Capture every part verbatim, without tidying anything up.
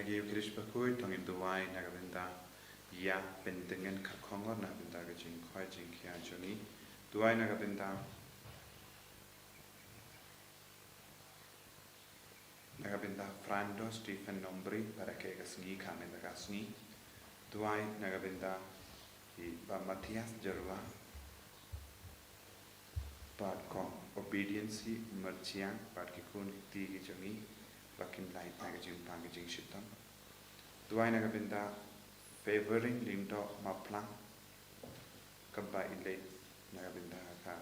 Ïa u Khrist bakhuid, to ngin duwai na ka bynta ïa Pyntngen Kharkhongor na ka bynta ka jingkhwai jingkhia jong ngi. Duwai na ka bynta, na ka bynta Frando Stephen Nombri, bad ïa ka sngi ka mynta ka sngi. Duwai na ka bynta i Bah Matthias Jarwa, bad Kong Obedience Merchiang, bad ki khun ki kti ki jong ngi, ba kin lait na ka jingpang ka jingshitom. Duwai na ka bynta Favoring Lyngdoh Maplang, kaba i leit na ka bynta ka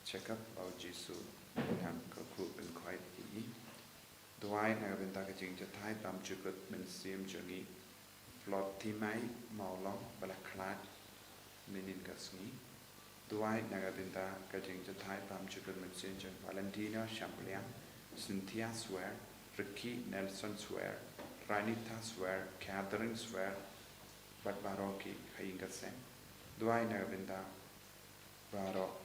check-up, ba u Jisu un nang kyrkhu pynkhwai ïa i. Duwai na ka bynta ka jingjahthait bymjukut mynsiem jong i Flotimai Mawlong, ba la khlad mynhynnin ka sngi. Duwai na ka bynta ka jingjahthait bymjukut mynsiem jong Valentino Shampliang, Cynthia Swer, Ricky Nelson Swer, Ranita Swer, Catherine Swer, bad baroh ki ha ïing ka seng. Duwai na ka bynta baroh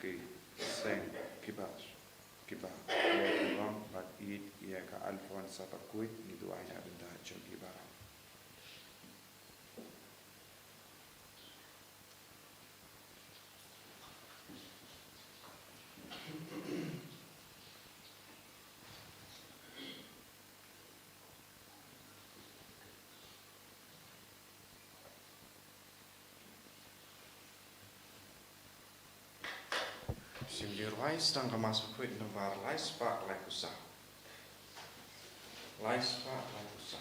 ki seng kiba, kiba ïeit bad ïeit ïa ka Alphonsa bakhuid, ngi duwai na ka bynta jong ki baroh. Sim jingïarap tang ka Mass bakhuid nambar lai spah lai kusa. Lai spah lai kusa.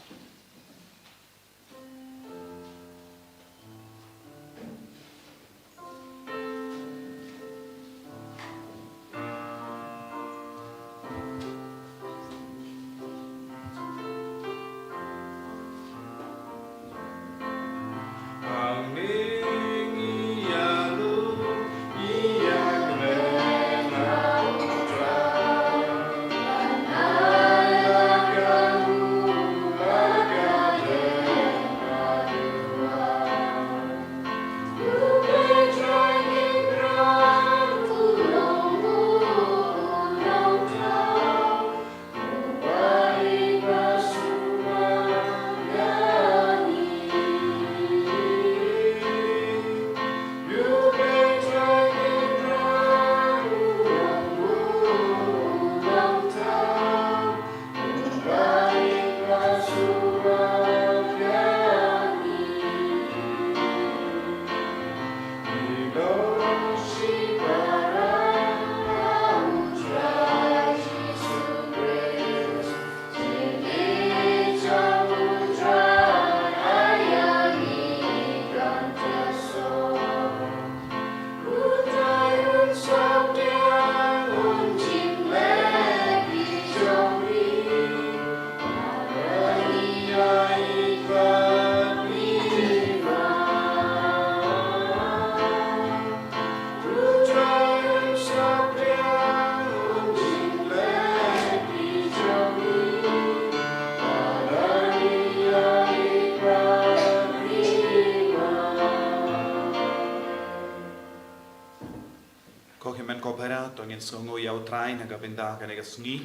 Ko hynmen ko para, to ngin sngewnguh ïa U Trai na ka bynta kane ka sngi.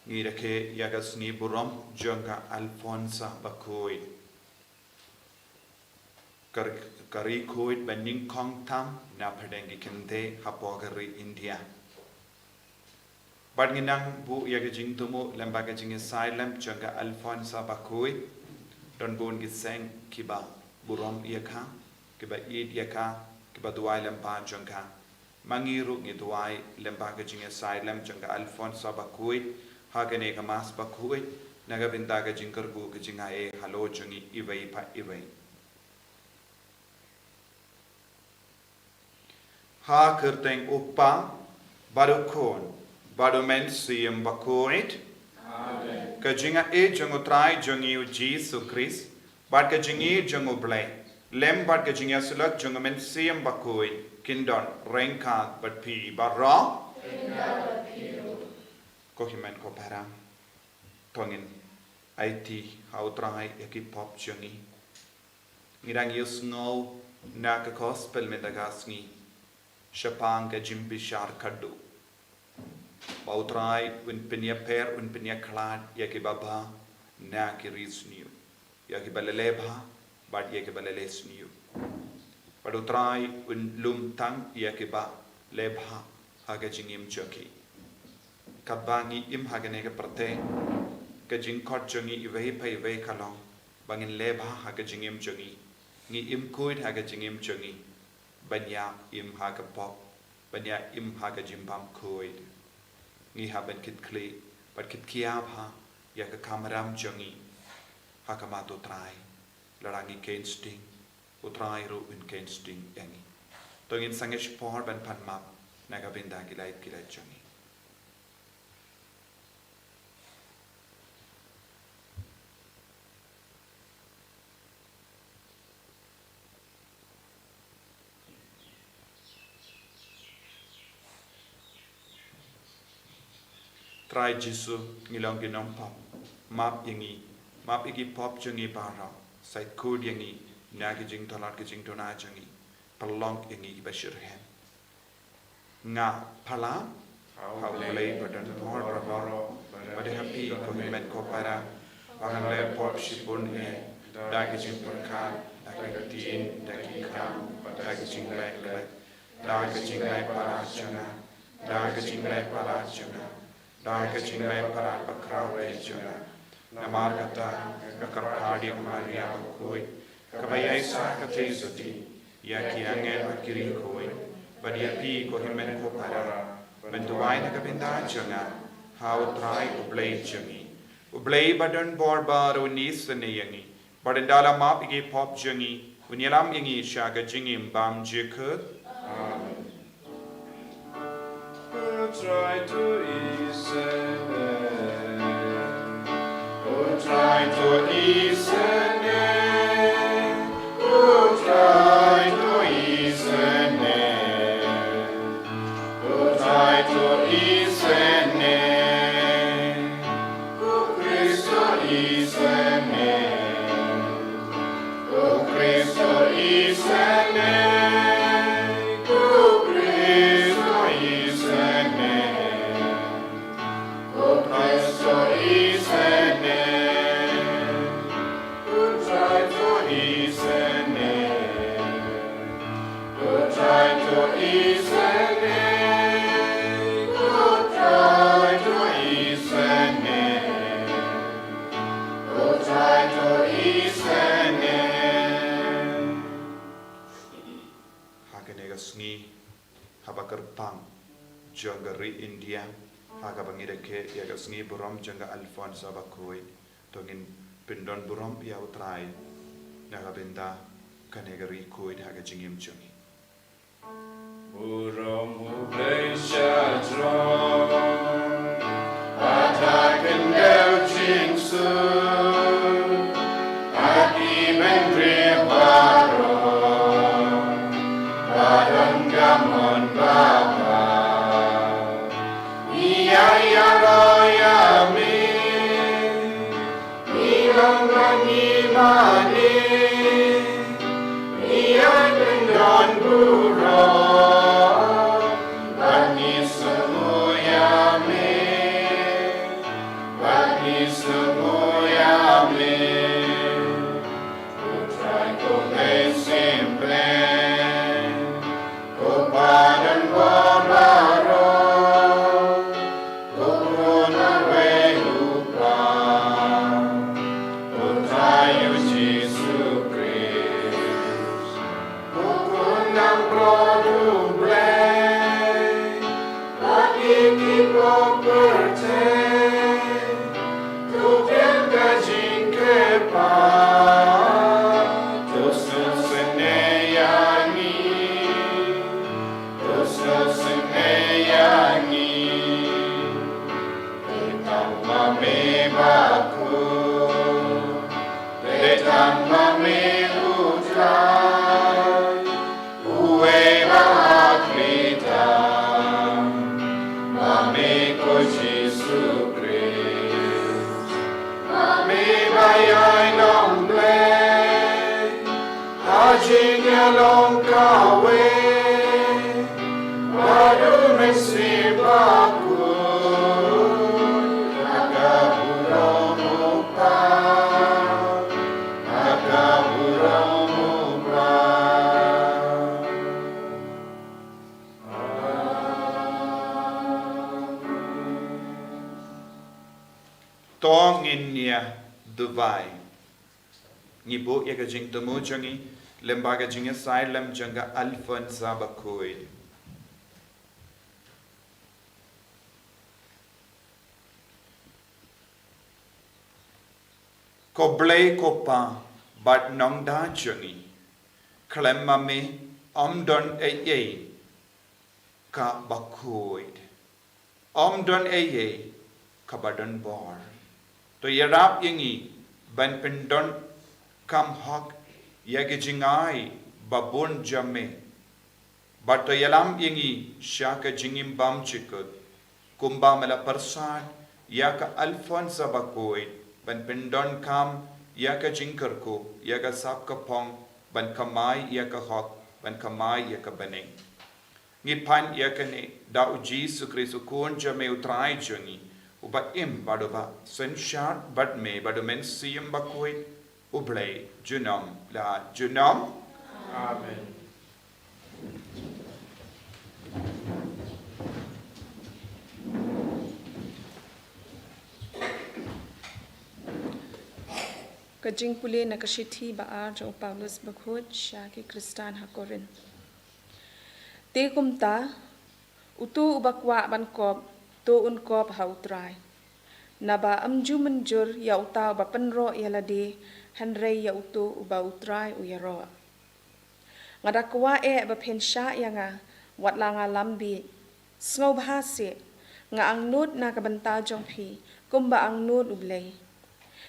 Ngi rakhe ïa ka sngi burom jong ka Alphonsa bakhuid, ka ri, ka ri khuid ba nyngkong tam na pdeng ki kynthei hapoh ka ri India. Bad ngi nang buh ïa ka jingthmu lem bad ka jingïasaid lem jong ka Alphonsa bakhuid. Don bun ki seng kiba burom ïa ka, kiba ïeit ïa ka, kiba duwai lem bad jong ka. Ma ngi ruh ngi duwai lem bad ka jingïasaid lem jong ka Alphonsa bakhuid ha kane ka Mass bakhuid, na ka bynta ka jingkyrkhu ka jingaiei halor jong ngi iwei pa iwei. Ha ka kyrteng U Kpa, bad U Khun, bad U Mynsiem Bakhuid. Amen. Ka jingaiei jong U Trai jong ngi U Jisu Khrist, bad ka jingïeit jong U Blei, lem bad ka jingïasyllok jong U Mynsiem Bakhuid, kin don ryngkat bad phi baroh. Ko hynmen ko para, to ngin aiti ha U Trai ïa ki pop jong ngi. Ngi dang ïohsngew na ka gospel mynta ka sngi shaphang ka jingbishar khadduh. ba U Trai un pynïapher, un pynïakhlad ïa kiba bha na ki ri sniew, ïa kiba leh leh bha bad ïa kiba leh leh sniew. Bad U Trai un lum tang ïa kiba leh bha ha ka jingim jong ki. Katba ngi im ha kane ka pyrthei, ka jingkhot jong ngi iwei pa iwei ka long ba ngin leh bha ha ka jingim jong ngi. Ngi im khuid ha ka jingim jong ngi ban ïa im ha ka pop, ban ïa im ha ka jingbam khuid. Ngi hap ban kit khlieh bad kit khia bha ïa ka kamram jong ngi ha khmat U Trai. Lada ngi kheiñ sting, U Trai ruh un kheiñ sting ïa ngi. To ngin sangeh shipor ban pan map na ka bynta ki lait ki lait jong ngi. Trai Jisu, ngi long ki nongpop, map ïa ngi, map ïa ki pop jong ngi baroh, sait khuid ïa ngi na ki jingthalat ki jingduna jong ngi, pynlong ïa ngi kiba shitrhem. Nga pala ha U Blei ba don bor baroh, bad ha phi ko hynmen ko para, ba ngan leh pop shibun eh, da ka jingpyrkhat, da ka ktien, da ki kam, da ka jingleh klet, da ka jingleh palat jong nga, da ka jingleh palat jong nga, da ka jingleh palat bakhraw eh jong nga. Namar kata, nga kyrpad ïa ka Maria bakhuid, kaba ïaisah ka theisotti ïa ki angel bad ki riewkhuid, bad ïa phi ko hynmen ko para, ban duwai na ka bynta jong nga ha U Trai U Blei jong ngi. U Blei ba don bor baroh un isynei ïa ngi, bad un da la map ïa ki pop jong ngi, un ïalam ïa ngi sha ka jingim bymjukut. Amen. U Trai to isynei. U Trai to isynei. U Trai to isynei. U Trai to isynei. U Khrist to isynei. U Khrist to isynei. U Khrist to isynei. U Khrist to isynei. U Trai to isynei. U Trai to isynei. U Trai to isynei. U Trai to isynei. Ha kane ka sngi, haba kyrpang jong ka ri India, ha kaba ngi rakhe ïa ka sngi burom jong ka Alphonsa bakhuid, to ngin pyndon burom ïa U Trai na ka bynta kane ka ri khuid ha ka jingim jong ngi. Burom U Blei sha jrong, bad ha khyndew jingsuk, ha ki bynriew baroh, ba don ka mon babha. Ngi ïa ïaroh ïa me, ngi long bad ngi mane, ngi ïa kyndon burom, bad ngi sngew ïa me, bad ngi sngew ïa me. U Trai ko Blei sympleng, ko ba don bor baroh, ko Khun marwei u Kpa, U Trai U Jisu Khrist, ko Khun nongpynlong U Blei. Bad ïa ki pop pyrthei, to pdiang ka jingkyrpad, to sngewsynei ïa ngi, to sngewsynei ïa ngi. Te tang ma me bakhuid, te tang ma me U Trai, uwei ba ha khlieh tam, ma me ko Jisu Khrist, ma me ba ïai long Blei ha jingïalong kawei bad U Mynsiem Bakhuid. To ngin ïa duwai. Ngi buh ïa ka jingthmu jong ngi lyngba ka jingïasaid lem jong ka Alphonsa Bakhuid. Ko Blei ko Pa bad Nongda jong ngi, khlem ma me ym don ei ei kaba khuid. Ym don ei ei kaba don bor. To ïarap ïa ngi ban pyndonkam hok ïa ki jingai ba bun jong me. Bad to ïalam ïa ngi sha ka jingim bymjukut, kumba me la pyrsad ïa ka Alphonsa Bakhuid ban pyndonkam ïa ka jingkyrkhu, ïa ka sap ka phong, ban kamai ïa ka hok, ban kamai ïa ka bneng. Ngi pan ïa kane da U Jisu Khrist U Khun jong me U Trai jong ngi, uba im bad uba synshar bad me bad U Mynsiem Bakhuid, U Blei junom la junom. Amen. Ka jingpule na ka shithi ba ar jong u Paulus Bakhuid sha ki Khristan ha Korinth. Te kumta, uto uba kwah ban kop, to un kop ha U Trai. Naba ym ju mynjur ïa uta uba pynroh ïa lade, hynrei ïa uto uba U Trai u ïaroh. Nga da kwah eh ba phin shah ïa nga, wat la nga lam bieit. Sngewbha seh, nga angnud na ka bynta jong phi, kumba angnud U Blei.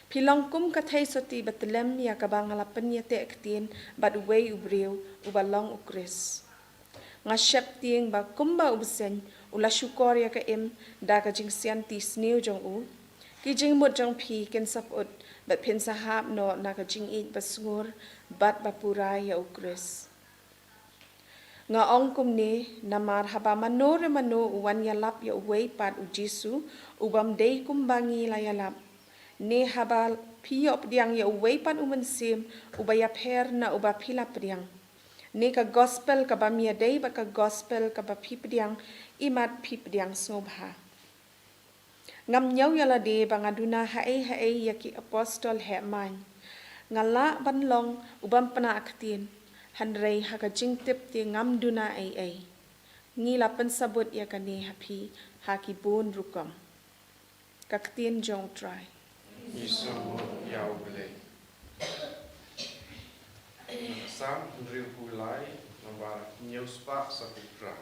Phi long kum ka theisotti ba tyllem ïa kaba nga la pynïateh ktien bad uwei u briew, uba long U Khrist. Nga sheptieng ba kumba u bseiñ u la shukor ïa ka im da ka jingsianti sniew jong u, ki jingmut jong phi kin sa pyut bad phin sa hap noh na ka jingïeit ba sngur bad ba pura ïa U Khrist. Nga ong kumne namar haba mano re mano u wan ïalap ïa uwei pat U Jisu, u bym dei kumba ngi la ïalap. Ne haba phi ïoh pdiang ïa uwei pat U Mynsiem, uba ïapher na uba phi la pdiang. Ne ka gospel kaba ym ïadei bad ka gospel kaba phi pdiang, imat phi pdiang sngewbha. Ngam ñiew ïa lade ba nga duna haei haei ïa ki apostol heh main. Nga lah ban long u bym pynah ktien, hynrei ha ka jingtip te ngam duna ei ei. Ngi la pynsabut ïa kane ha phi ha ki bun rukom. Ka ktien jong U Trai. Ngi sngewbha ïa U Blei. Psalm hynriewphew lai, nambar hynñiew spah saphew phra.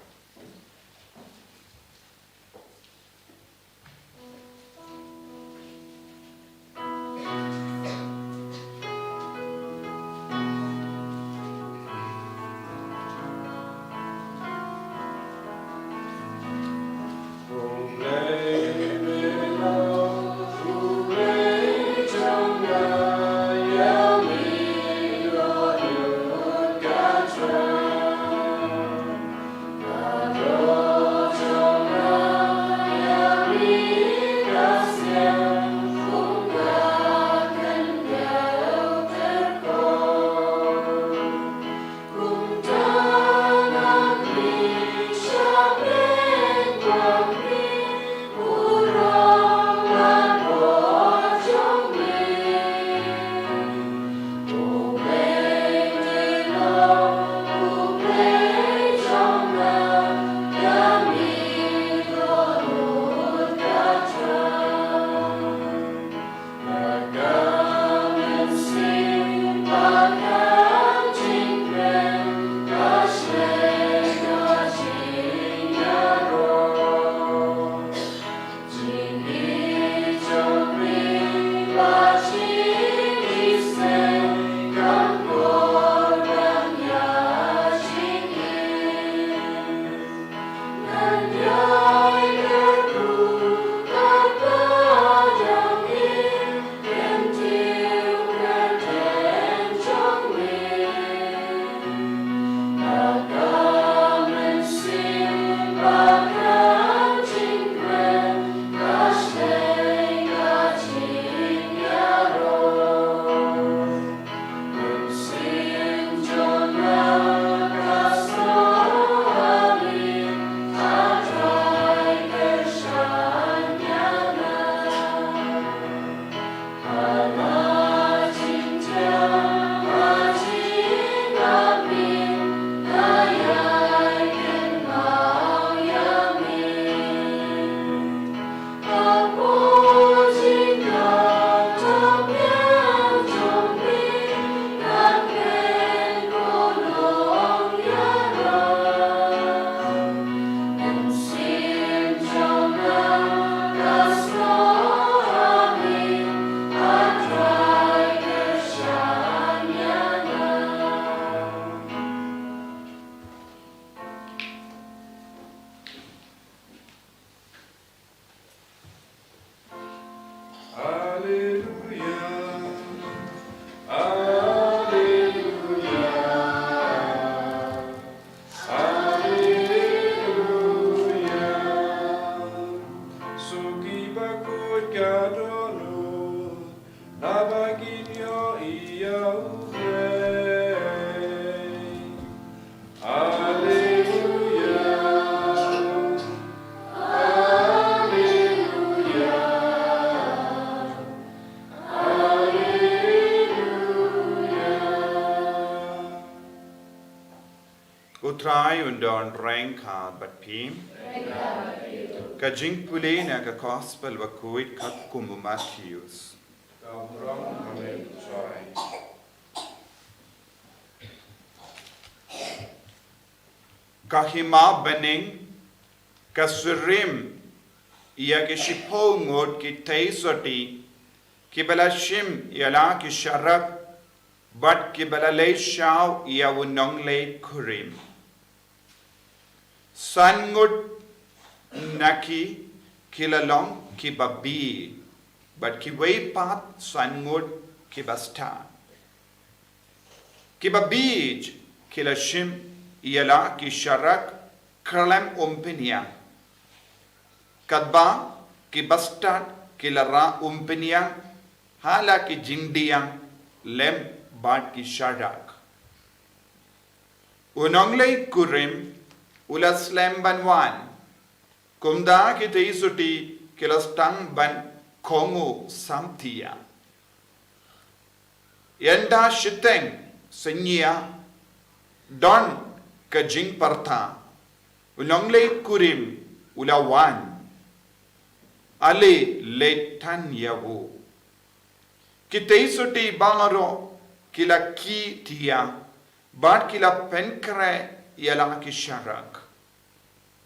U Trai un don ryngkat bad phi. Ka jingpule na ka Gospel bakhuid katkum u Mathaios. Ka hima bneng ka surim ïa ki shiphew ngut ki theisotti kiba la shim ïa la ki sharak bad kiba la leit shaw ïa u nongleit kurim. San ngut na ki ki la long kiba bieit, bad kiwei pat san ngut kiba stad. Kiba bieit ki la shim ïa la ki sharak khlem umphniang, katba kiba stad ki la rah umphniang ha la ki jingdiang lem bad ki sharak. U nongleit kurim u la slem ban wan, kumta ki theisotti ki la sdang ban kohnguh samthiah. Ynda shiteng synñia don ka jingpyrta, u nongleit kurim u la wan. Ale leit than ïa u. Ki theisotti baroh ki la kiew thiah bad ki la pynkhreh ïa la ki sharak.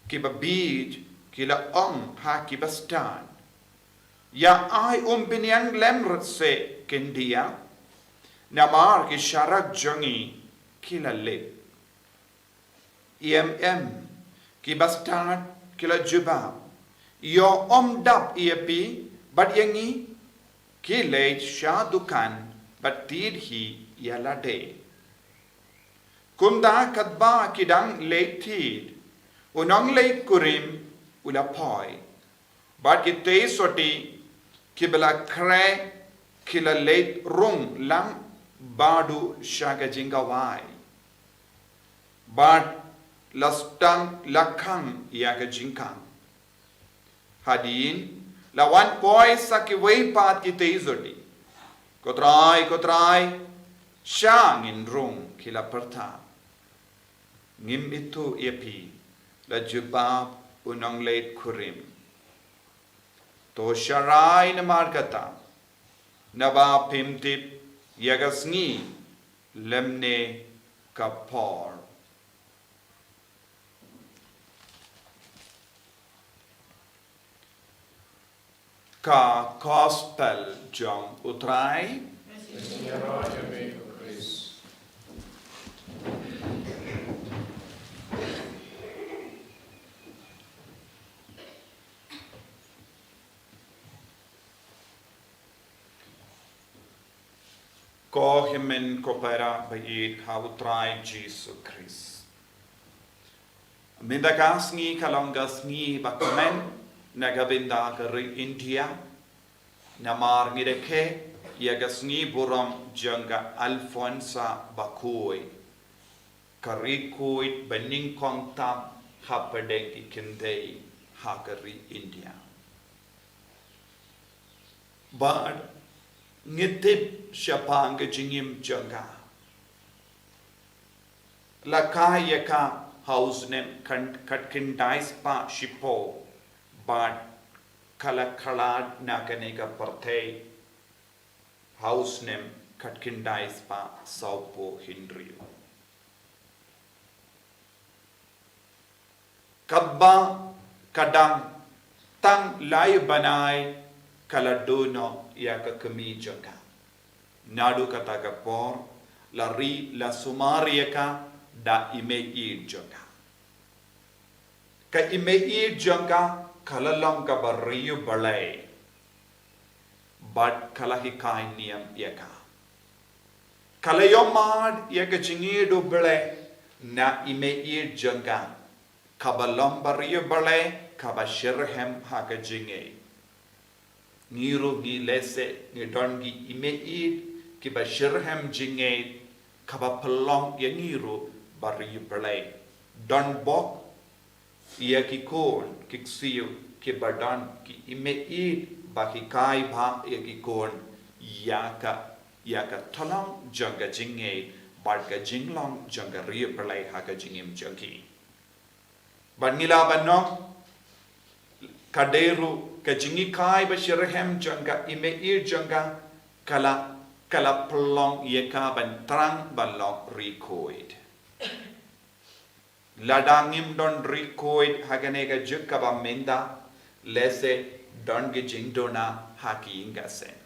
Kiba bieit ki la ong ha kiba stad, ïa ai umphniang lem ruh seh khyndiat, namar ki sharak jong ngi ki la lip. Em em, kiba stad ki la jubab, ïoh ym dap ïa phi bad ïa ngi, ki leit sha dukan bad thied hi ïa lade. Kumta katba ki dang leit thied, u nongleit kurim u la poi. Bad ki theisotti kiba la khreh ki la leit rung lang bad u sha ka jingkhawai, bad la sdang la khang ïa ka jingkhang. Hadien la wan poi sa kiwei pat ki theisotti. Ko Trai, ko Trai, sha ngin rung, ki la pyrta. Ngim ithuh ïa phi, la jubab u nongleit kurim. To sharai namar kata, naba phim tip ïa ka sngi lymne ka por. Ka Gospel jong u Trai. Ko hynmen ko para ba ïeit ha u Trai Jisu Khrist. Mynta ka sngi ka long ka sngi ba kmen na ka bynta ka ri India. Namar ngi da khie ïa ka sngi burom jong ka Alphonsa Bakhuid, ka rikhuid ba nyngkong tam hapdeng ki kynthei ha ka ri India. Bad ngi tip shaphang ka jingim jong ka. La kha ïa ka ha u snem khat, khatkhyndai spah shiphew bad ka la khlad na kane ka pyrthei ha u snem khatkhyndai spah sawphew hynriew. Katba ka dang tang lai bnai ka la duh noh ïa ka kmie jong ka. Naduh kata ka por la ri la sumar ïa ka da i mei-ïeit jong ka. Ka i mei-ïeit jong ka ka la long kaba riewblei bad ka la hikai niam ïa ka. Ka la ïohmad ïa ka jingïeit U Blei na i mei-ïeit jong ka, kaba long ba riewblei kaba shitrhem ha ka jingngeit. Ngi ruh ngi lehse ngi don ki i mei-ïeit kiba shitrhem jingngeit, kaba pynlong ïa ngi ruh ba riewblei. Don bok ïa ki khun ki ksiew kiba don ki i mei-ïeit ba hikai bha ïa ki khun ïa ka, ïa ka tnat jong ka jingngeit, bad ka jinglong jong ka ri Blei ha ka jingim jong ki. Bad ngi lah ban ong, ka dei ruh ka jinghikai ba shitrhem jong ka, i mei jong ka, ka la, ka la pynlong ïa ka ban thrang ban long ri khuid. Lada ngim don ri khuid ha kane ka juk kaba mynta, lehse don ki jingduna ha ki ïing ka sem.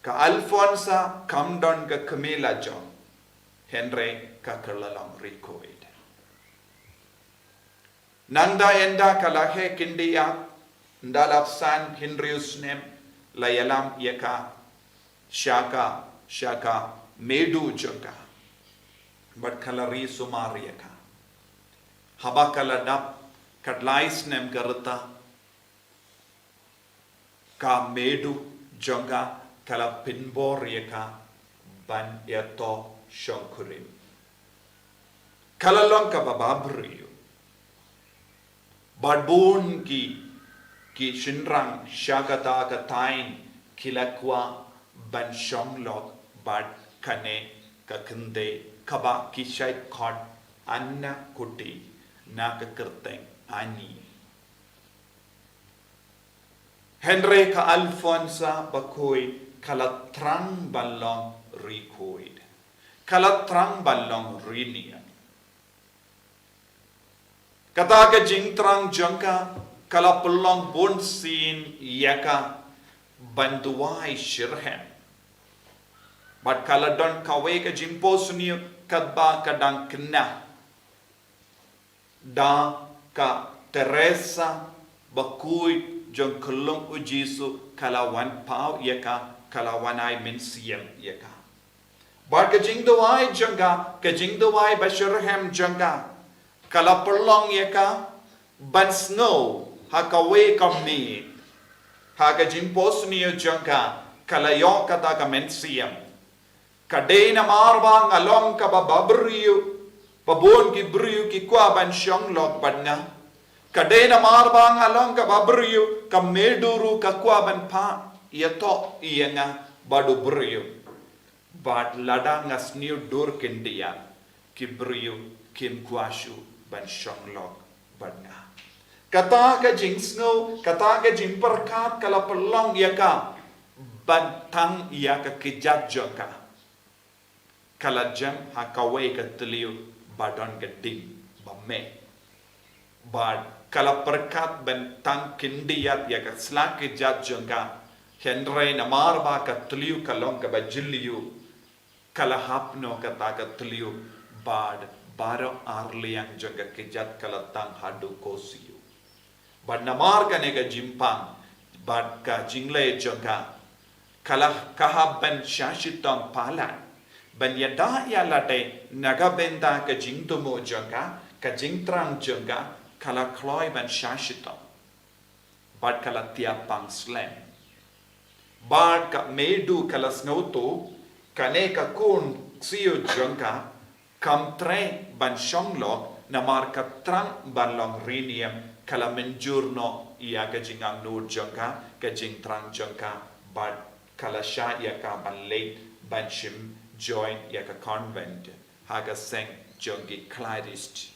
Ka Alfonsa kam don ka kmie la jong, hynrei ka kylla long ri khuid. Nangta ynda ka la heh khyndiat, ynda la san hynriew snem, la ïalam ïa ka sha ka, sha ka meidu jong ka. Bad ka la ri sumar ïa ka. Haba ka la dap ka lai snem ka rta, ka meidu jong ka ka la pynbor ïa ka ban ïathoh shongkurim. Ka la long kaba bhabriew. Bad bun ki, ki shynrang sha kata ka thaiñ ki la kwah ban shong lok bad kane ka kynthei kaba ki shait khot Anna Kuti na ka kyrteng Annie. Hynrei ka Alfonsa bakhuid ka la thrang ban long ri khuid. Ka la thrang ban long ri niam. Kata ka jingthrang jong ka ka la pynlong bunsien ïa ka ban duwai shitrhem. Bad ka la don kawei ka jingphohsniew katba ka dang khynnah da ka Teresa bakhuid jong ka lum u Jisu ka la wan paw ïa ka, ka la wan ai mynsiem ïa ka. Bad ka jingduwai jong ka, ka jingduwai ba shitrhem jong ka, ka la pynlong ïa ka ban sngew ha kawei ka miet, ha ka jingphohsniew jong ka, ka la ïoh kata ka mynsiem. Ka dei namar ba nga long kaba bhabriew, ba bun ki briew ki kwah ban shong lok bad nga. Ka dei namar ba nga long kaba bhabriew, ka meidu ruh ka kwah ban phah ïathoh ïa nga bad u briew. Bad lada nga sniew dur khyndiat, ki briew kim kwah shuh ban shong lok bad nga. Kata ka jingsngew, kata ka jingpyrkhat ka la pynlong ïa ka ban tang ïa ka kjat jong ka. Ka la jem ha kawei ka tliw ba don ka ding ba meh. Bad ka la pyrkhat ban tang khyndiat ïa ka sla kjat jong ka. Hynrei namar ba ka tliw ka long kaba jylliew, ka la hap noh kata ka tliw bad baroh arliang jong ka kjat ka la tang haduh khuid siew. Bad namar kane ka jingpang bad ka jingleh jong ka, ka la, ka hap ban shah shitom palat ban ïada ïa lade na ka bynta ka jingthmu jong ka, ka jingthrang jong ka, ka la kloi ban shah shitom. Bad ka la tiap pang slem. Bad ka meidu ka la sngewthuh, kane ka khun ksiew jong ka kam treh ban shong lok, namar ka thrang ban long ri niam. Ka la mynjur noh ïa ka jingangnud jong ka, ka jingthrang jong ka, bad ka la shah ïa ka ban leit ban shim join ïa ka convent ha ka seng jong ki Clarist.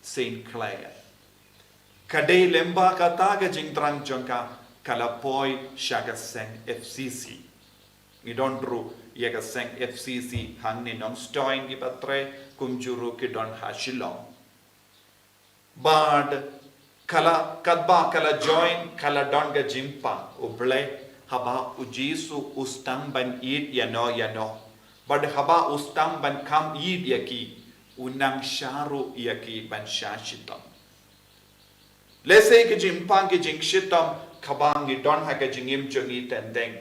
Saint Clare. Ka dei lyngba kata ka jingthrang jong ka, ka la poi sha ka seng F C C. Ngi don ruh ïa ka seng F C C hangne Nongstoiñ, ki patre kumjuh ruh ki don ha Shillong. Bad ka la, katba ka la join, ka la don ka jingpang. U Blei, haba u Jisu u sdang ban ïeid ïano ïano, bad haba u sdang ban kham ïeid ïa ki, u nang shah ruh ïa ki ban shah shitom. Lehse ki jingpang ki jingshitom kaba ngi don ha ka jingim jong ngi teng teng,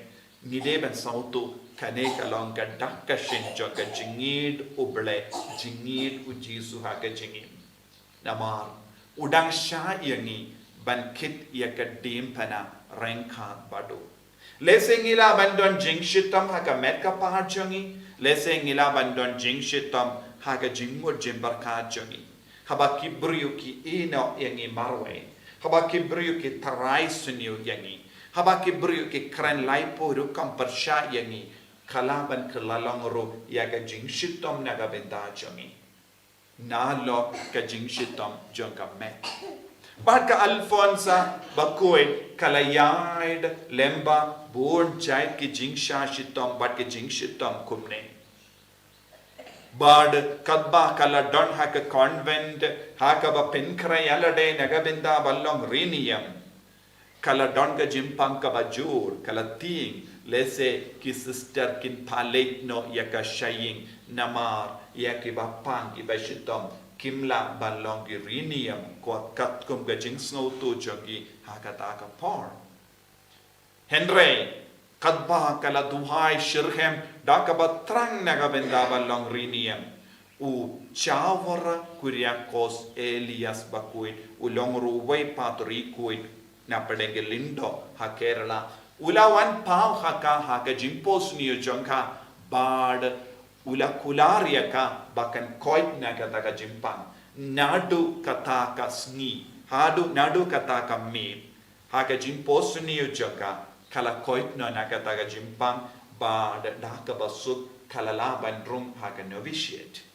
ngi dei ban sngewthuh kane ka long ka dak ka shin jong ka jingïeid u Blei, jingïeid u Jisu ha ka jingim. Namar u dang shah ïa ngi ban kit ïa ka diengphna ryngkat bad u. Lehse ngi lah ban don jingshitom ha ka met ka par jong ngi. Lehse ngi lah ban don jingshitom ha ka jingmut jingpyrkhat jong ngi. Haba ki briew ki ïehnoh ïa ngi marwei, haba ki briew ki tharai sniew ïa ngi, haba ki briew ki kren laiphew rukom pyrshah ïa ngi, Ka lah ban kylla long ruh ïa ka jingshitom na ka bynta jong ngi. Nalor ka jingshitom jong ka met. Bad ka Alfonsa Bakhuid ka la ïaid lyngba bun jait ki jingshah shitom bad ki jingshitom kumne. Bad katba ka la don ha ka convent, ha kaba pynkhreh ïa lade na ka bynta ban long riewniam, ka la don ka jingpang kaba jur, ka la tieng, lehse ki sister kin pynleit noh ïa ka sha ïing, namar ïa kiba pang kiba shitom kim lah ban long ki riewniam, kwah katkum ka jingsngewthuh jong ki ha kata ka por. Hynrei katba ka la duwai shitrhem da kaba thrang na ka bynta ban long riewniam, u Chawara Kuriakos Elias Bakhuid, u long ruh uwei pat riewkhuid na pdeng ka Lyngdoh ha Kerala, u la wan paw ha ka ha ka jingphohsniew jong ka, bad u la kular ïa ka ba kan koit na kata ka jingpang. Naduh kata ka sngi, haduh naduh kata ka miet, ha ka jingphohsniew jong ka, ka la koit noh na kata ka jingpang, bad da kaba suk ka la lah ban rung ha ka novitiate.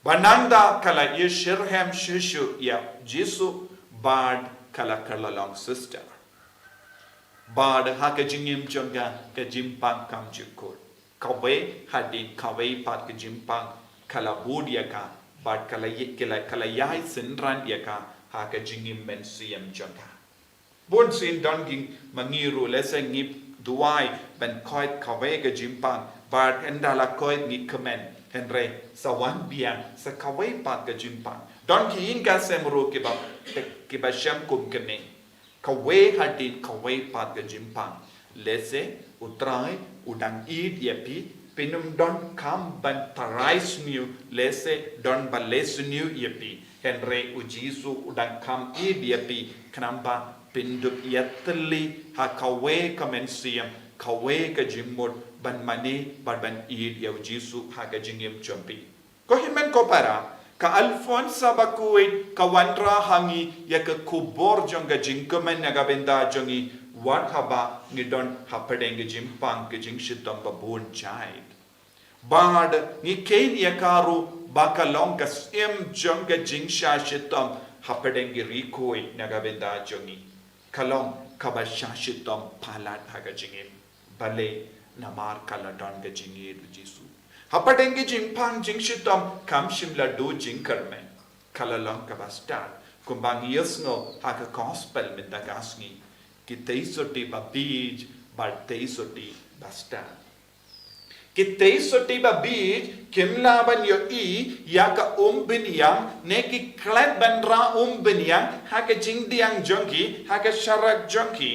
Bad nangta ka la ïashitrhem shuh shuh ïa u Jisu, bad ka la kylla long sister. Bad ha ka jingim jong ka, ka jingpang kam ju kut. Kawei hadien kawei pat ka jingpang ka la bud ïa ka, bad ka la ï-, ka la, ka la ïai synran ïa ka ha ka jingim mynsiem jong ka. Bun sien don ki ma ngi ruh, lehse ngi duwai ban koit kawei ka jingpang, bad ynda la koit ngi kmen, hynrei sa wan biang sa kawei pat ka jingpang. Don ki ïing ka sem ruh kiba, kiba shem kum kane. Kawei hadien kawei pat ka jingpang. Lehse U Trai u dang ïeit ïa phi, phin ym donkam ban tharai sniew, lehse don ba leh sniew ïa phi. Hynrei u Jisu u dang kham ïeit ïa phi, khnang ba phin dup ïatylli ha kawei ka mynsiem, kawei ka jingmut ban mane bad ban ïeit ïa u Jisu ha ka jingim jong phi. Ko hynmen ko para, ka Alfonsa Bakhuid ka wanrah ha ngi ïa ka khubor jong ka jingkmen na ka bynta jong ngi, wat haba ngi don hapdeng ka jingpang ka jingshitom ba bun jait. Bad ngi kheiñ ïa ka ruh ba ka long ka syiem jong ka jingshah shitom hapdeng ki riewkhuid na ka bynta jong ngi. Ka long kaba shah shitom palat ha ka jingim. Balei? Namar ka la don ka jingïeit u Jisu. Hapdeng ka jingpang jingshitom kam shym la duh jingkyrmen. Ka la long kaba stad. Kumba ngi ïohsngew ha ka gospel mynta ka sngi. Ki tei sotti ba bieit, bad tei sotti ba stad. Ki tei sotti ba bieit kim lah ban ïohi ïa ka umbynïang, ne ki klet ban rah umbynïang ha ka jingdiang jong ki, ha ka sharak jong ki.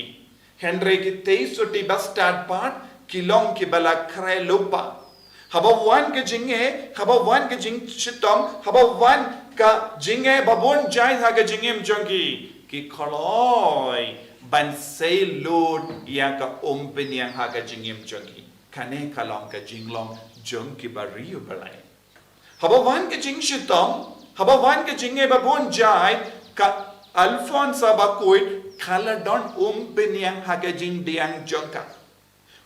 Hynrei ki tei sotti ba stad pat ki long kiba la khreh lypa. Haba wan ka jingeh, haba wan ka jingshitom, haba wan ka jingeh ba bun jait ha ka jingim jong ki, ki kloi ban sei lut ïa ka umbynïang ha ka jingim jong ki. Kane ka long ka jinglong jong kiba riewblei. Haba wan ka jingshitom, haba wan ka jingeh ba bun jait, ka Alfonsa Bakhuid ka la don umbynïang ha ka jingdiang jong ka.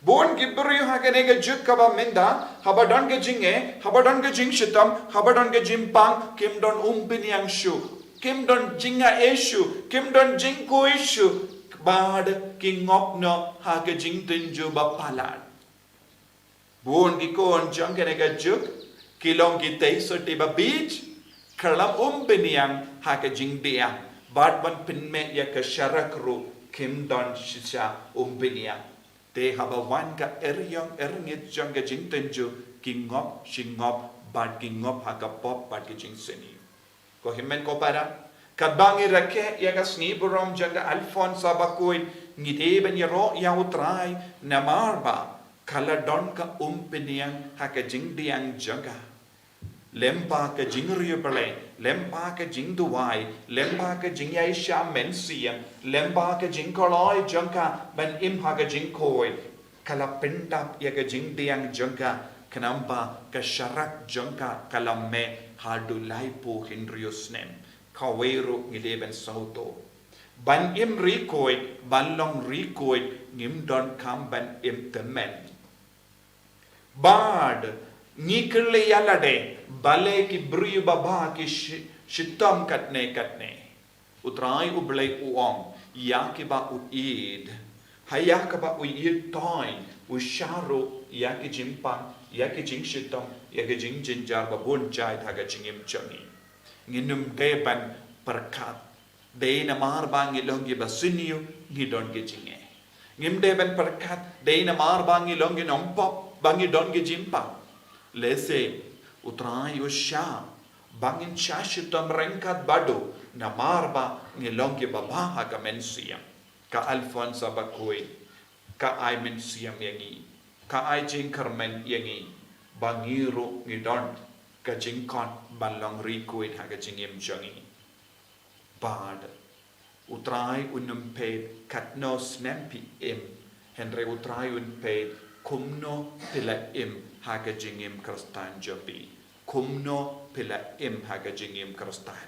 Bun ki briew ha kane ka juk kaba mynta, haba don ka jingeh, haba don ka jingshitom, haba don ka jingpang, kim don umbynïang shuh, kim don jingaiei shuh, kim don jingkhuid shuh, bad ki ngop noh ha ka jingtynjuh ba palat. Bun ki khun jong kane ka juk ki long ki tei sotti ba bieit, kyllon umbynïang ha ka jingdiang, bad ban pynmih ïa ka sharak ruh kim don shisha umbynïang. Te haba wan ka ïaid ïong ïaid ngit jong ka jingtynjuh, ki ngop shi ngop, bad ki ngop ha ka pop bad ka jingsniew. Ko hynmen ko para, katba ngi rakhe ïa ka sngi burom jong ka Alfonsa Bakhuid, ngi dei ban ïaroh ïa U Trai, namar ba ka la don ka umbynïang ha ka jingdiang jong ka. Lyngba ka jingriewblei, lyngba ka jingduwai, lyngba ka jingïaishah mynsiem, lyngba ka jingkloi jong ka ban im ha ka jingkhuid, ka la pyndap ïa ka jingdiang jong ka, khnang ba ka sharak jong ka ka la mih haduh laiphew hynriew snem. Kawei ruh ngi dei ban sngewthuh, ban im riewkhuid, ban long riewkhuid, ngim donkam ban im tymmen. Bad ngi kyrle ïa lade, balei ki briew babha ki shi-, shitom katne katne. U Trai U Blei u ong, ïa kiba u ïeit, ha ïa kaba u ïeit toi, u shah ruh ïa ki jingpang, ïa ki jingshitom, ïa ki jingjynjar ba bun jait ha ka jingim jong ngi. Ngin ym dei ban pyrkhat dei namar ba ngi long kiba sniew ngi don ki jingeh. Ngim dei ban pyrkhat dei namar ba ngi long ki nongpop ba ngi don ki jingpang. Lehse U Trai u shah ba ngin shah shitom ryngkat bad u namar ba ngi long kiba bha ha ka mynsiem. Ka Alphonsa Bakhuid ka ai mynsiem ïa ngi, ka ai jingkyrmen ïa ngi ba ngi ruh ngi don ka jingkot ban long ri khuid ha ka jingim jong ngi. Bad U Trai un ym peit katno snem phi im, hynrei U Trai un peit kumno phi la im ha ka jingim Khristan jong phi. Kumno phi la im ha ka jingim Khristan.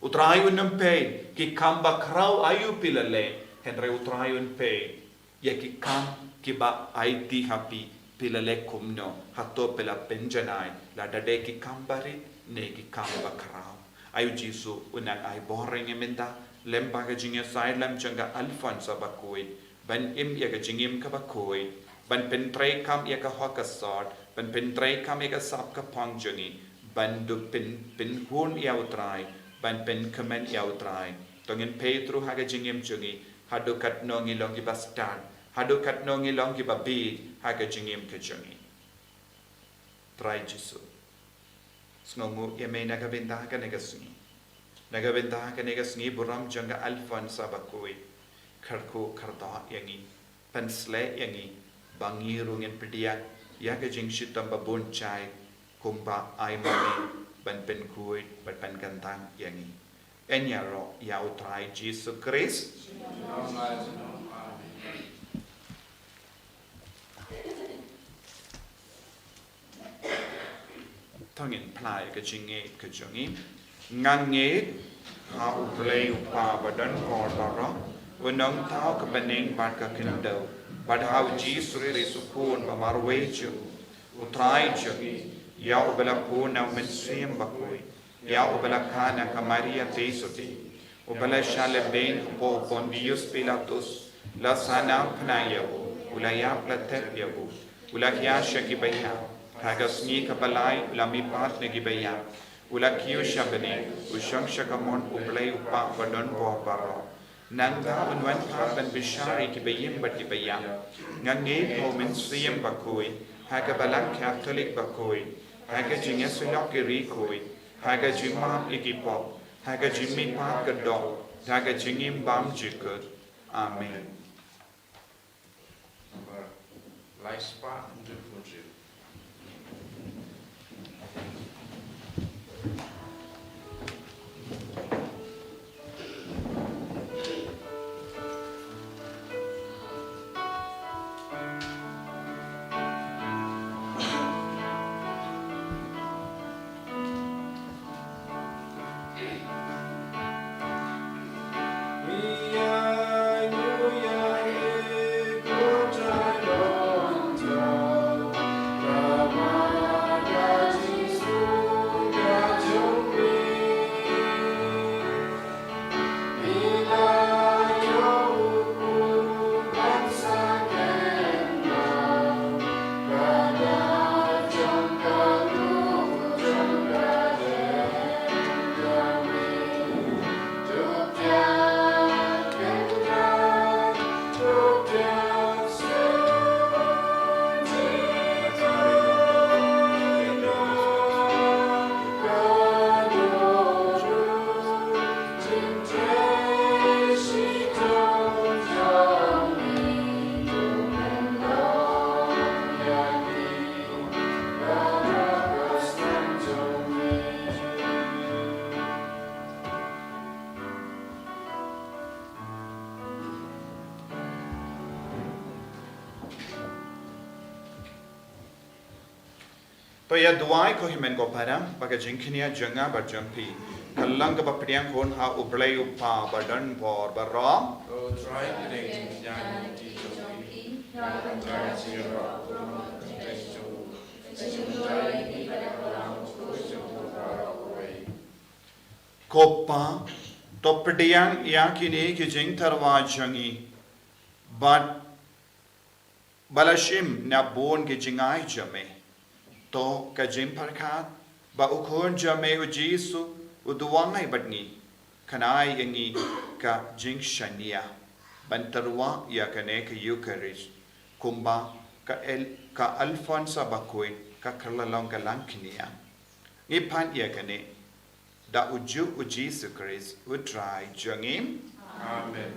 U Trai un ym peit ki kam bakhraw aïu phi la leh, hynrei U Trai un peit ïa ki kam kiba aiti ha phi, phi la leh kumno, hato phi la pynjanai lada dei ki kam barit ne ki kam bakhraw. Ai U Jisu un nang ai bor ïa ngi mynta lem bad ka jingïasaid lem jong ka Alphonsa Bakhuid ban im ïa ka jingim kaba khuid, ban pyntreikam ïa ka hok ka sot, ban pyntreikam ïa ka sap ka phong jong ngi, ban dup pyn, pynhun ïa U Trai, ban pynkmen ïa U Trai. To ngin peit ruh ha ka jingim jong ngi haduh katno ngi long kiba stad, haduh katno ngi long kiba bieit ha ka jingim ka jong ngi. Trai Jisu, sngewnguh ïa me na ka bynta kane ka sngi. Na ka bynta kane ka sngi burom jong ka Alphonsa Bakhuid, kyrkhu kyrdoh ïa ngi, pynshlei ïa ngi ba ngi ruh ngin pdiang ïa ka jingshitom ba bun jait kumba ai ma me, ban pynkhuid bad pynkyntang ïa ngi. Yn ïaroh ïa U Trai Jisu Khrist. To ngin phla ïa ka jingngeit ka jong ngi. Nga ngeit ha U Blei U Kpa ba don bor baroh, U Nongthaw ka bneng bad ka khyndew, bad ha U Jisu Khrist U Khun ba marwei jong U Trai jong ngi, ïa uba la pun na U Mynsiem Bakhuid, ïa uba la kha na ka Maria Theisotti, uba la shah lehbeiñ hapoh u Pontius Pilatus, la sahnarphna ïa u, u la ïap, la tep ïa u, u la hiar sha ki baïap, ha ka sngi kaba lai u la mihpat na ki baïap, u la kiew sha bneng, u shong sha kamon U Blei U Kpa ba don bor baroh. Nangta un wan pat ban bishar ïa ki baïing bad ki baïap. Nga ngeit ha U Mynsiem Bakhuid, ha ka Balang Katholik bakhuid, ha ka jingïasyllok ki riewkhuid, ha ka jingmap ïa ki pop, ha ka jingmihpat ka doh, ha ka jingim bymjukut. Amen. Number lai spah hynriew phew hynriew. To ïa duwai ko hynmen ko para, ba ka jingkñia jong nga bad jong phi ka long kaba pdiang hun ha U Blei U Kpa ba don bor baroh. Ko Trai, pdiang jingkñia jong phi ha ka jingïaroh, Ko Pa, to pdiang ïa kine ki jingtyrwa jong ngi, bad ba la shim na bun ki jingai jong me. To ka jingpyrkhat ba u Khun jong me u Jisu u duwai bad ngi, kan ai ïa ngi ka jingshaniah ban tyrwa ïa kane ka Eukharist, kumba ka El-, ka Alphonsa Bakhuid ka kylla long ka langkniang. Ngi pan ïa kane da u juh u Jisu Khrist u Trai jong ngi. Amen.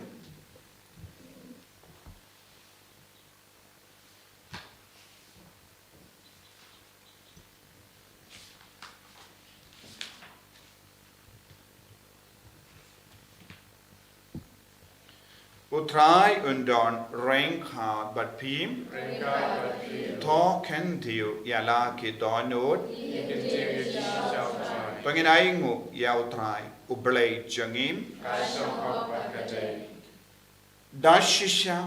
U Trai un don ryngkat bad phi. Ryngkat bad phi. To kyntiew ïa la ki dohnud. Ngi kyntiew ïa ki shisha, U Trai. To ngin ainguh ïa U Trai U Blei jong ngi. Ka shong hok bad ka dei. Da shisha,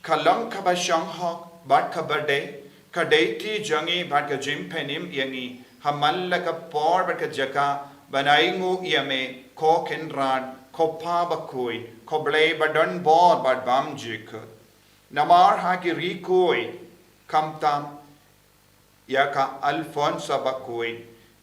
ka long kaba shong hok bad kaba dei, ka dei ki jong ngi bad ka jingpynim ïa ngi ha man la ka por bad ka jaka ban ainguh ïa me, ko Kynrad, ko Pa Bakhuid, ko Blei ba don bor bad bym jukut. Namar ha ki ri khuid, khamtam ïa ka Alphonsa Bakhuid,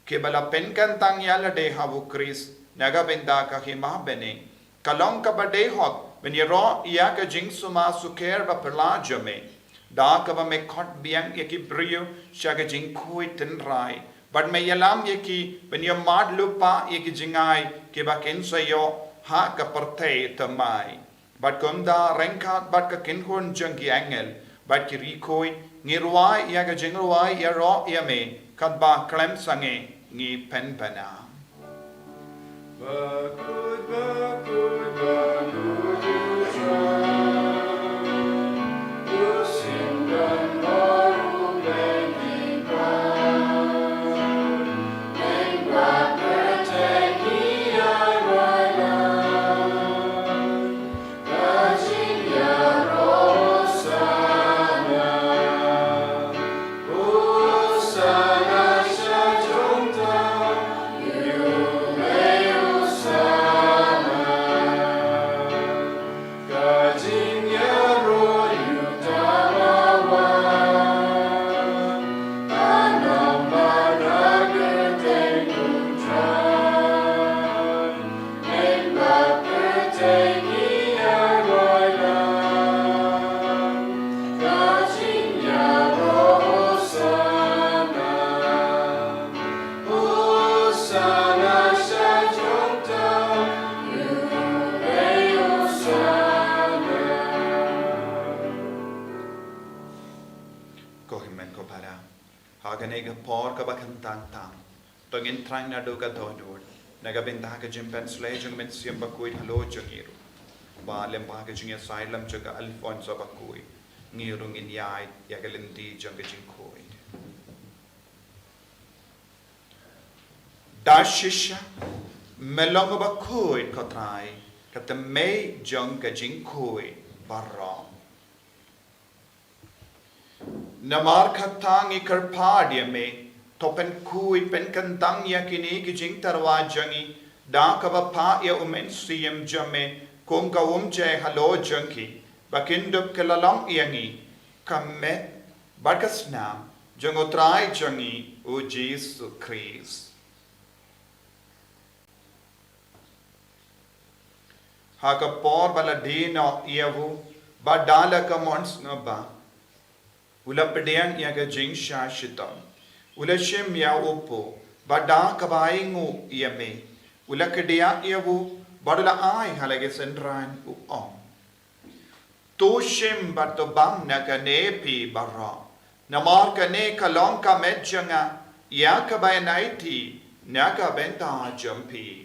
kiba la pynkyntang ïa lade ha u Khrist na ka bynta ka hima bneng, ka long kaba dei hok ban ïaroh ïa ka jingsumar sukher baphylla jong me, da kaba me khot biang ïa ki briew sha ka jingkhuid tynrai, bad me ïalam ïa ki ban ïamad lypa ïa ki jngai kiba kin sa ïoh ha ka pyrthei thymmai. Bad kumta ryngkat bad ka kynhun jong ki angel bad ki ri khuid, ngi rwai ïa ka jingrwai ïaroh ïa me, katba khlem sangeh ngi pynbna. Ko hynmen ko para, ha kane ka por kaba kyntang tam, to ngin thrang naduh ka dohnud, na ka bynta ka jingpynshlei jong ka Mynsiem Bakhuid halor jong ngi ruh, ba lyngba ka jingïasaid lem jong ka Alphonsa Bakhuid, ngi ruh ngin ïaid ïa ka lynti jong ka jingkhuid. Da shisha me long uba khuid, ko Trai, ka tymmen jong ka jingkhuid baroh. Namar kata ngi kyrpad ïa me, to pynkhuid pynkyntang ïa kine ki jingtyrwa jong ngi da kaba phah ïa u Mynsiem jong me kum ka umjai halor jong ki, ba kin dup kylla long ïa ngi ka met bad ka snam jong u Trai jong ngi u Jisu Khrist. Ha ka por ba la die noh ïa u, bad da la ka mon sngewbha, u la pdiang ïa ka jingshah shitom, u la shim ïa u pud, bad da kaba ainguh ïa me, u la kdiah ïa u, bad u la ai ha la ki synran, u ong: To shim bad to bam na kane phi baroh, namar kane ka long ka met jong nga, ïa kaba yn aiti na ka bynta jong phi.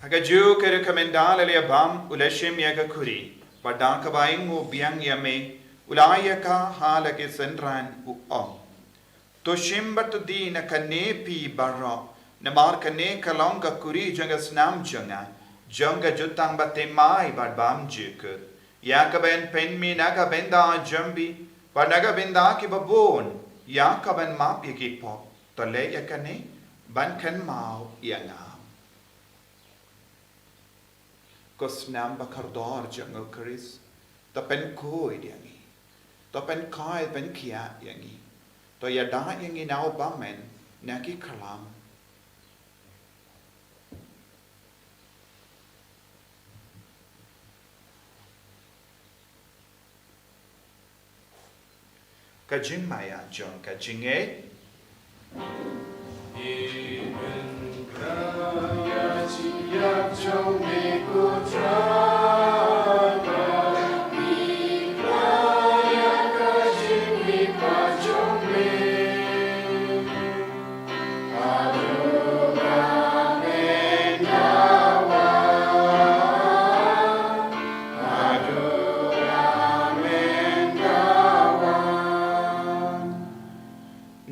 Ha kajuh ka rukom ynda la ïa bam, u la shim ïa ka khuri, bad da kaba ainguh biang ïa me, U la ïa ka ha la ki synran u ong, to shim bad to die na kane phi baroh, namar kane ka long ka kuri jong ka snam jong nga, jong ka jutang bathymmai bad bymjukut, ïa kaban pynmih na ka bynta jong phi bad na ka bynta kiba bun, ïa kaban map ïa ki pop. To leh ïa kane ban kynmaw ïa nga. Ko snam ba kordor jong u Khrist, to pynkhuid ïa ngi, to pynkhuid pynkhiah ïa ngi, to ïada ïa ngi na u bymman na ki khlam. Ka jingmaïa jong ka jingngeit.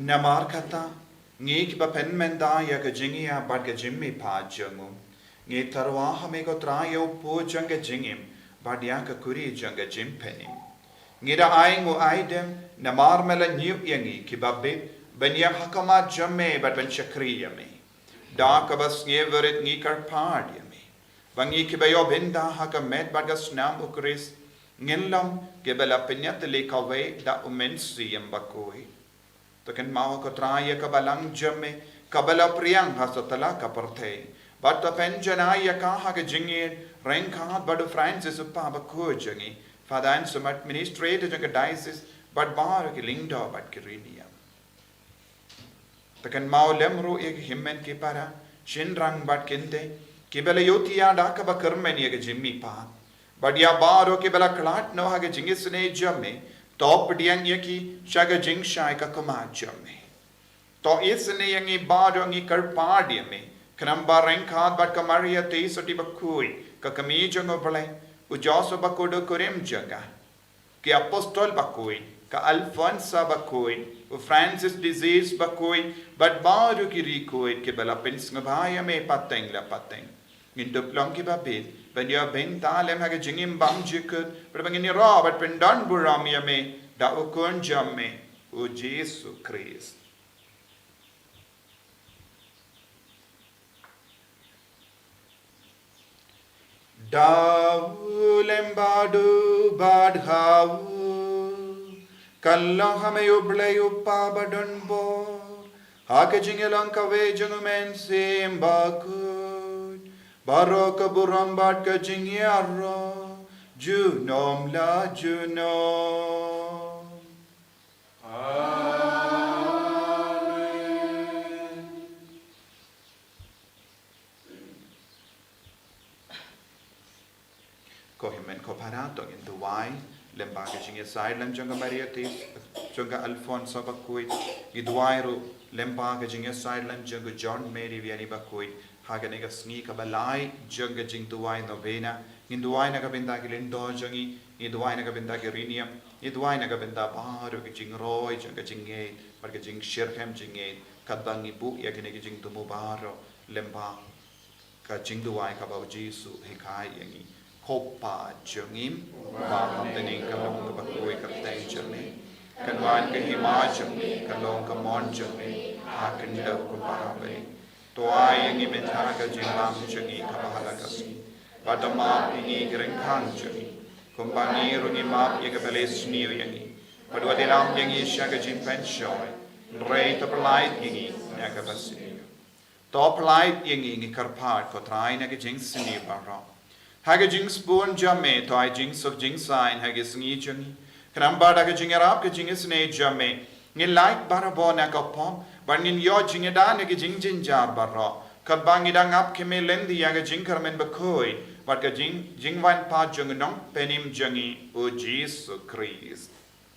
Namar kata, ngi kiba pynmynta ïa ka jingïap bad ka jingmihpat jong u, ngi tyrwa ha me ko Trai ïa u pud jong ka jingim bad ïa ka kuri jong ka jingpynim. Ngi da ai nguaidem namar me la ñiew ïa ngi kiba bit ban ïaid ha khmat jong me bad ban shakri ïa me. Da kaba sngewrit ngi kyrpad ïa me ba ngi kiba ïoh bynta ha ka met bad ka snam u Khrist, ngin long kiba la pynïatylli kawei da u Mynsiem Bakhuid. To kynmaw ko Trai ïa ka balang jong me kaba la pdiang ha satlak ka pyrthei, bad to pynjanai ïa ka ha ka jingïeit ryngkat bad u Francis u Papa bakhuid jong ngi, Father Anselm administrator jong ka diocese, bad baroh ki lyngdoh bad ki riewniam. To kynmaw lem ruh ïa ki hynmen ki para, shynrang bad kynthei, kiba la ïohthiah da kaba kyrmen ïa ka jingmihpat, bad ïa baroh kiba la khlad noh ha ka jingisynei jong me, to pdiang ïa ki sha ka jingshai ka khmat jong me. To isynei ïa ngi baroh, ngi kyrpad ïa me, khnang ba ryngkat bad ka Maria Theisotti bakhuid, ka kmie jong u Blei, u Joseph bakhuid u kurim jong ka, ki apostol bakhuid, ka Alphonsa bakhuid, u Francis de Assisi bakhuid, bad baroh ki riewkhuid kiba la pynsngewbha ïa me pateng la pateng, ngin dup long kiba bit ban ïoh bynta lem ha ka jingim bymjukut, bad ba ngin ïaroh bad pyndonburom ïa me da u Khun jong me, u Jisu Khrist. Da u lem bad u bad ha u, kan long ha me U Blei U Kpa badonbor, ha ka jingïalong kawei jong u Mynsiem Bakhuid, baroh ka burom bad ka jingïaroh, junom la junom. Amen. Ko hynmen ko para, to ngin duwai lem bad ka jingïasaid lem jong ka Maria Theisotti, jong ka Alphonsa bakhuid. Ngi duwai ruh lem bad ka jingïasaid lem jong ka John Mary Vianney bakhuid, ha kane ka sngi kaba lai jong ka jingduwai novena. Ngin duwai na ka bynta ki lyngdoh jong ngi, ngi duwai na ka bynta ki riewniam, ngi duwai na ka bynta baroh ki jingroi jong ka jingngeit bad ka jingshitrhem jingngeit, katba ngi buh ïa kine ki jingthmu baroh lem bad ka jingduwai kaba u Jisu u hikai ïa ngi. Ko Kpa jong ngi uba ha bneng, ka long kaba khuid ka kyrteng jong me. Kan wan ka hima jong me, kan long ka mon jong me ha khyndew kumba ha bneng. To ai ïa ngi mynta ka jingbam jong ngi kaba ha la ka sngi. Bad to map ïa ngi ki ryngkang jong ngi, kumba ngi ruh ngi map ïa kiba la isniew ïa ngi. Bad wat ïalam ïa ngi sha ka jingpynshoi, hynrei to pyllait ïa ngi na kaba sniew. To pyllait ïa ngi, ngi kyrpad ko Trai, na ka jingsniew baroh. Ha ka jingsbun jong me to ai jingsuk jingsaiñ ha ki sngi jong ngi, khnang ba da ka jingïarap ka jingisynei jong me ngin lait barabor na ka pop bad ngin ïoh jingïada na ki jingjynjar baroh, katba ngi dang ap khmih lynti ïa ka jingkyrmen bakhuid bad ka jing, jingwan pat jong u Nongpynim jong ngi, u Jisu Khrist.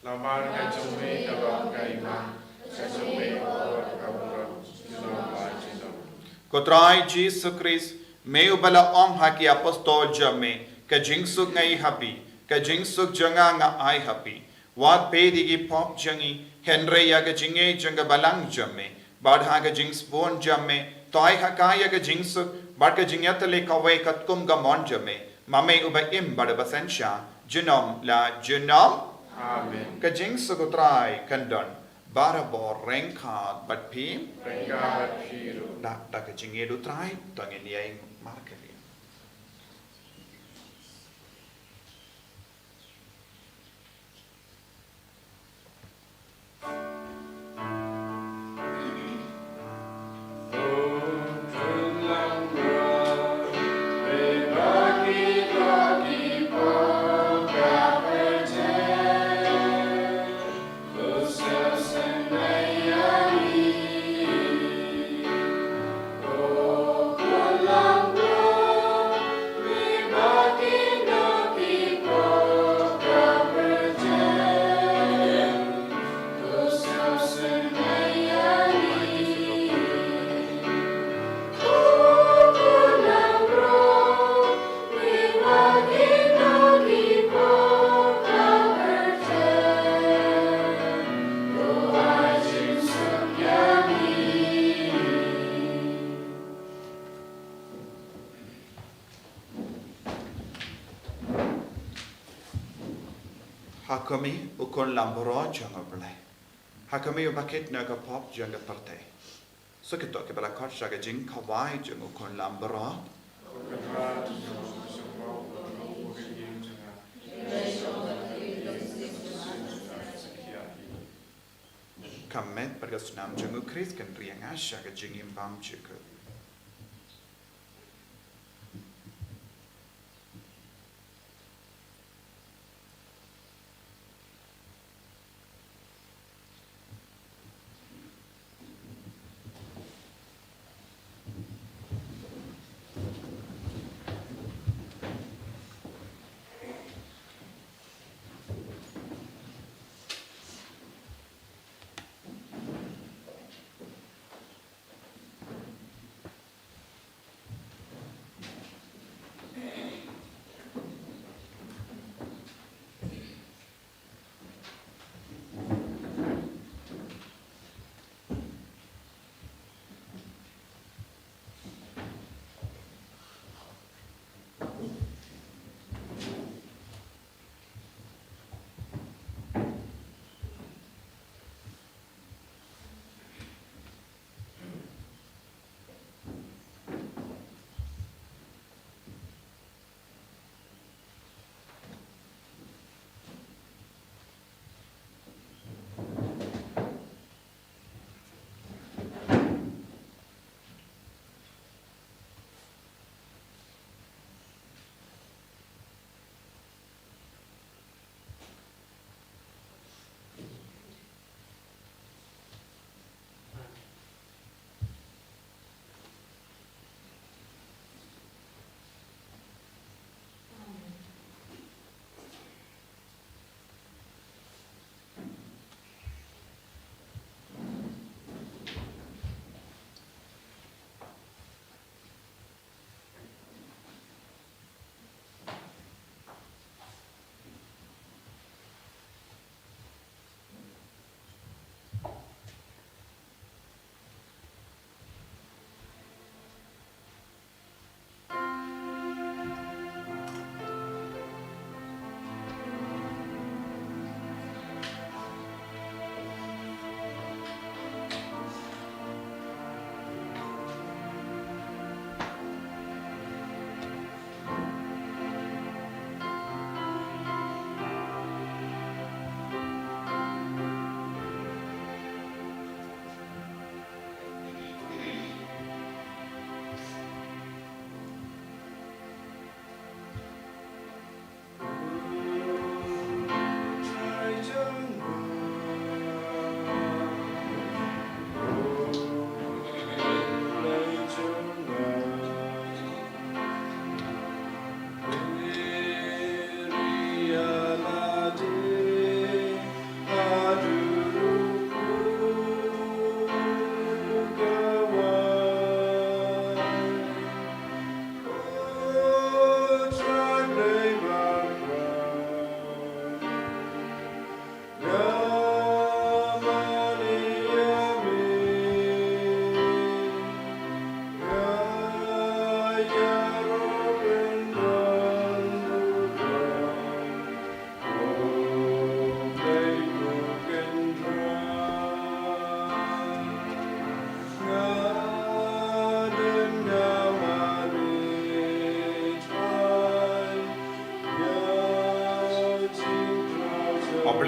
Namar ka jong me ka long ka hima, ka jong me ka long ka burom, junom la junom. Ko Trai Jisu Khrist, me uba la ong ha ki apostol jong me, ka jingsuk nga ai ha phi, ka jingsuk jong nga nga ai ha phi. Wat peit ïa ki pop jong ngi, hynrei ïa ka jingïeit jong ka balang jong me, bad ha ka jingsbun jong me, to ai ha ka ïa ka jingsuk, bad ka jingïatylli kawei katkum ka mon jong me, ma me uba im bad uba synshar, junom la junom. Amen. Ka jingsuk U Trai kan don barabor ryngkat bad phi. Ryngkat bad phi ruh. Da, da ka jingïeit U Trai, to ngin ïeng markylliang. Ha khmih, U Khun lambaroh jong U Blei. Ha khmih, uba kit na ka pop jong ka pyrthei. Sa kito kiba la khot sha ka jingkhawai jong U Khun lambaroh. Ka met bad ka snam jong U Khrist kan ri ïa nga sha ka jingim bymjukut.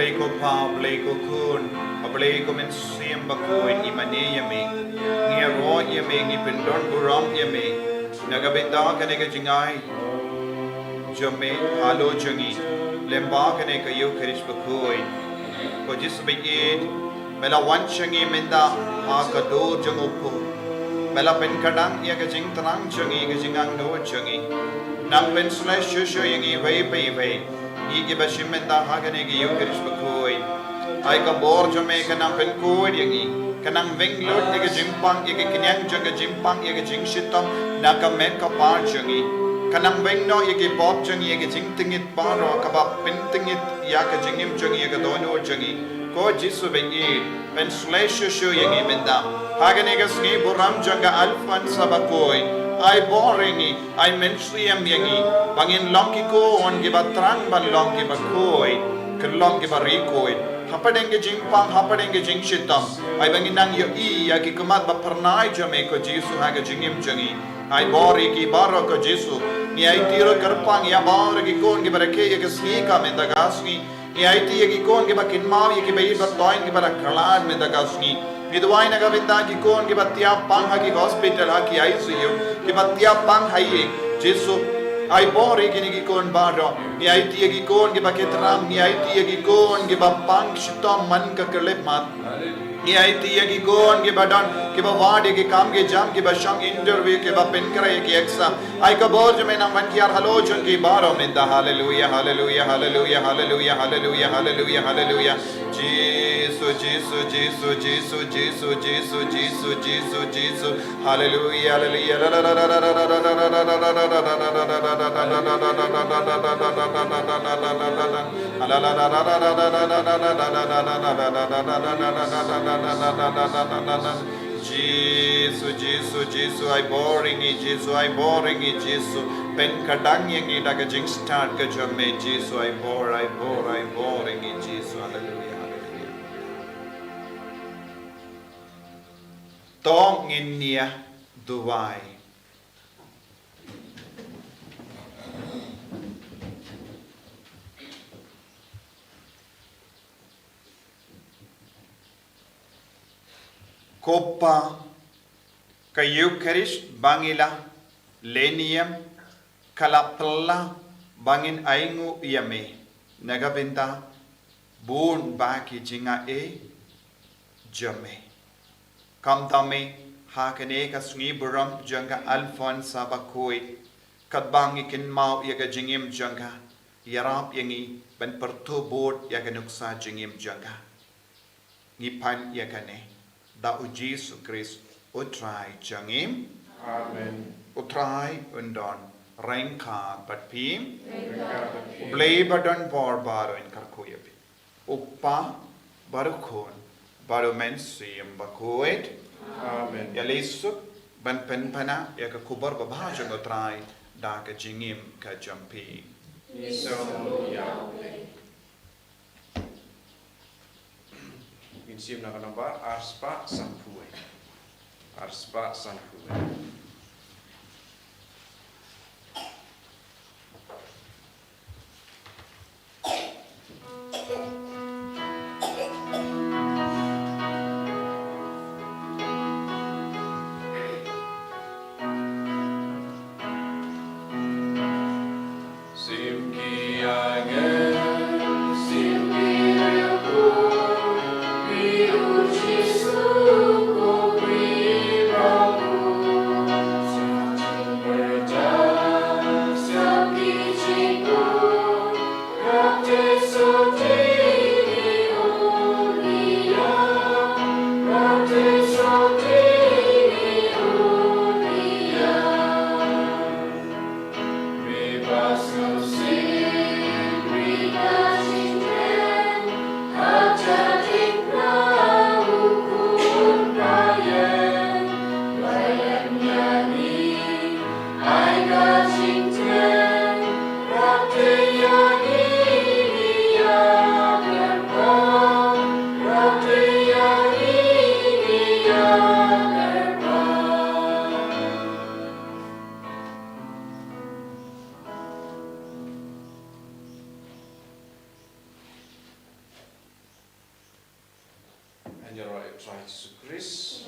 Blei ko Pa, Blei ko Khun, Blei ko Mynsiem Bakhuid, ngi mane ïa me, ngi ïaroh ïa me, ngi pyndonburom ïa me na ka bynta kane ka jingai jong me halor jong ngi lyngba kane ka Ïukharist bakhuid. Ko Jisu baieit, me la wan sha ngi mynta ha ka dur jong u pop. Me la pynkhlaiñ ïa ka jingthrang jong ngi, ka jingangnud jong ngi. Nang pynshlei shuh shuh ïa ngi iwei pa iwei, ngi kiba shim mynta ha kane ka Ïukharist bakhuid. Ai ka bor jong me ka nang pynkhuid ïa ngi, ka nang weng lut ïa ka jingpang, ïa ka khñiang jong ka jingpang, ïa ka jingshitom na ka met ka phad jong ngi. Ka nang weng noh ïa ki pop jong ngi, ïa ka jingtngit baroh kaba pyntngit ïa ka jingim jong ngi, ïa ka dohnud jong ngi. Ko Jisu baieit, pynshlei shuh shuh ïa ngi mynta ha kane ka sngi burom jong ka Alphonsa bakhuid. Ai bor ïa ngi, ai mynsiem ïa ngi ba ngin long ki khun kiba thrang ban long kiba khuid, kin long kiba ri khuid hapdeng ka jingpang, hapdeng ka jingshitom. Ai ba ngin nang ïohi ïa ki khmat ba phyrnai jong me ko Jisu ha ka jingim jong ngi. Ai bor ïa ki baroh ko Jisu. Ngi aiti ruh kyrpang ïa baroh ki khun kiba rakhe ïa ka sngi ka mynta ka sngi. Ngi aiti ïa ki khun kiba kynmaw ïa kiba ïeit ba toiñ kiba la khlad mynta ka sngi. Ngi duwai na ka bynta ki khun kiba thiah pang ha ki hospital, ha ki I C U, kiba thiah pang ha ïing. Jisu, ai bor ïa kine ki khun baroh. Ngi aiti ïa ki khun kiba kyrteng, ngi aiti ïa ki khun kiba pang shitom man ka khyllipmat. Ngi aiti ïa ki khun kiba don, kiba wad ïa ki kam ki jam, kiba shong interview, kiba pynkhreh ïa ki exam. Ai ka bor jong me nang ban kiar halor jong ki baroh mynta. Haleluia, haleluia, haleluia, haleluia, haleluia, haleluia, haleluia. Jisu, Jisu, Jisu, Jisu, Jisu, Jisu, Jisu, Jisu. Haleluia, haleluia. Jisu, Jisu, Jisu, ai bor ïa ngi Jisu, ai bor ïa ngi Jisu. Pynkhlaiñ ïa ngi da ka jingstad ka jong me Jisu, ai bor, ai bor, ai bor ïa ngi Jisu. Haleluia, haleluia. To ngin ïa duwai. Ko Pa, ka Ïukharist ba ngi la lehniam ka la pynlah ba ngin ainguh ïa me na ka bynta bun bah ki jingaiei jong me. Kumta me, ha kane ka sngi burom jong ka Alphonsa bakhuid, katba ngi kynmaw ïa ka jingim jong ka, ïarap ïa ngi ban pyrthuh bud ïa ka nuksa jingim jong ka. Ngi pan ïa kane da U Jisu Khrist U Trai jong ngi. Amen. U Trai un don ryngkat bad phi. Ryngkat bad phi. U Blei ba don bor baroh un kyrkhu ïa phi. U Kpa bad U Khun bad U Mynsiem Bakhuid. Amen. Ïa leit suk ban pynpaw ïa ka khubor babha jong U Trai da ka jingim ka jong phi. Ngi sngewbha ïa U Blei. Ngin shim na ka nombar ar spah sanphew wei. Ar spah sanphew wei. Ïaroh ïa u Trai Jisu Khrist.